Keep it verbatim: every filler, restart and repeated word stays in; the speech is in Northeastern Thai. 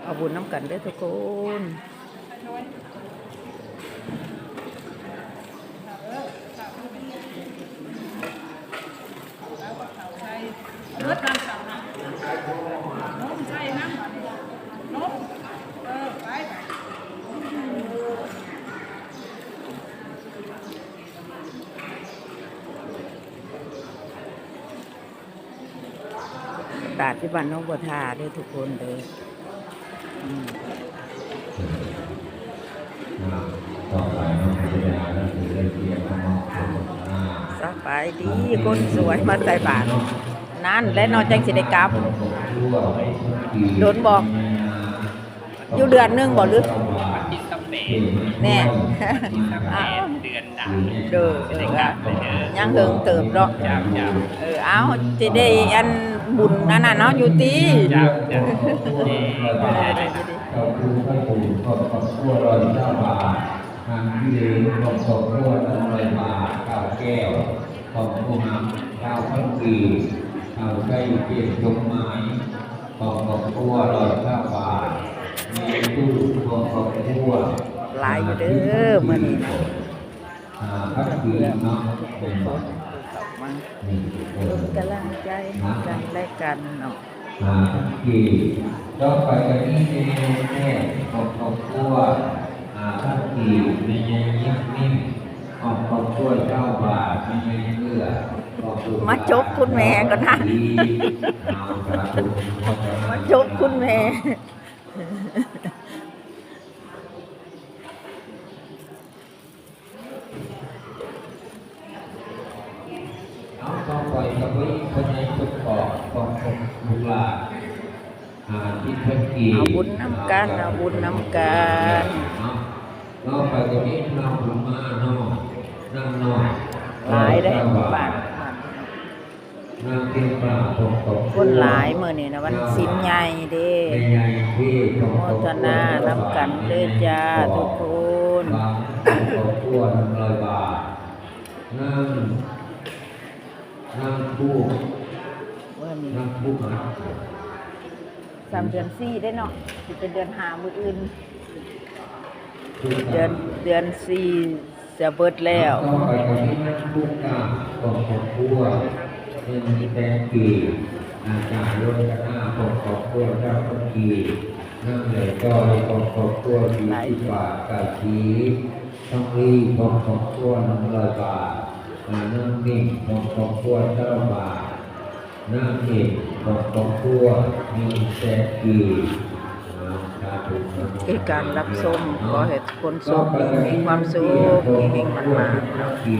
เอาบุญนำกันเด้อทุกคน ตลาดที่บ้านหนองบัวทาเด้อทุกคนเด้อ อืม ครับ ต่อไปเนาะ พิจารณาก็คือเรื่องเรียนข้างนอก สบายดี คนสวยมาใส่บาตร นั่นแหละเนาะ จังสิได้กลับ โดนบ่ อยู่เดือนหนึ่งบ่หรือ แน่ อ้าว เดือนหน้า เด้อ เออ ยังเหิงเติบเนาะ เออ เอา สิได้อันบุญอันนั้นเนาะ อยู่ติ เจ้าคุณพระคุณขอบครัวร้อยเก้าบาท ทางที่เดินขอบครัวหนึ่งร้อยบาท เก้าแก้ว ขอบคุณครับ เก้าพันกีบ เอาใส่เปลี่ยนดอกไม้ ขอบครัวร้อยเก้าบาท มีตู้ขอบครัว หลายอยู่เด้อมื้อนี้นะ อ่า พักคืนเนาะ เป็นบ่ อืม เพิ่มกำลังใจให้กันและกันเนาะ อ่า พักคืน ต่อไปก็มีแม่แม่ของครอบครัว อ่า พักคืน แม่ยายยิ่งนิ่ม ของครอบครัวเจ้าบ่าว แม่ยายเอื้อ ของครอบครัว มาจกคุณแม่ก่อนนะ เอาสาธุ มาจกคุณแม่ เอาต่อไปก็ไปคนในคนขอบของคนลูกหลาน อ่า ที่เพิ่นกี เอาบุญนำกัน เอาบุญนำกัน เนาะ ต่อไปก็มีพระบุญมาเนาะ นั่งเนาะ หลายเด้อ เออ บ้าน บ้าน คนหลายมื้อนี้นะ วันศีลใหญ่เด้ โมทนานำกันเด้อจ้าทุกคน ครอบครัวหนึ่งร้อยบาท นั่ง นั่งคู่ มื้อนี้ นั่งคู่นะ สามเดือนสี่ได้เนาะ สิเป็นเดือนห้ามื้ออื่น เดือน เดือนสี่จะเบิดแล้ว ต่อไปก็มีนักธุรกิจของครอบครัว เป็นแฟนกีอาจารย์โยธนาของครอบครัวเจ้าคนกีนั่งเหลือจอยของครอบครัวสี่สิบบาท ไก่ชีทองลีของครอบครัวหนึ่งร้อยบาท อ่า นั่งนิ่งของครอบครัวเจ้าบาท นางเอกของครอบครัวมีแซกี อ่า สาธุ ในการรับชม ขอให้คนโชคดีมีความสุข เฮงๆ มันๆ เนาะ กี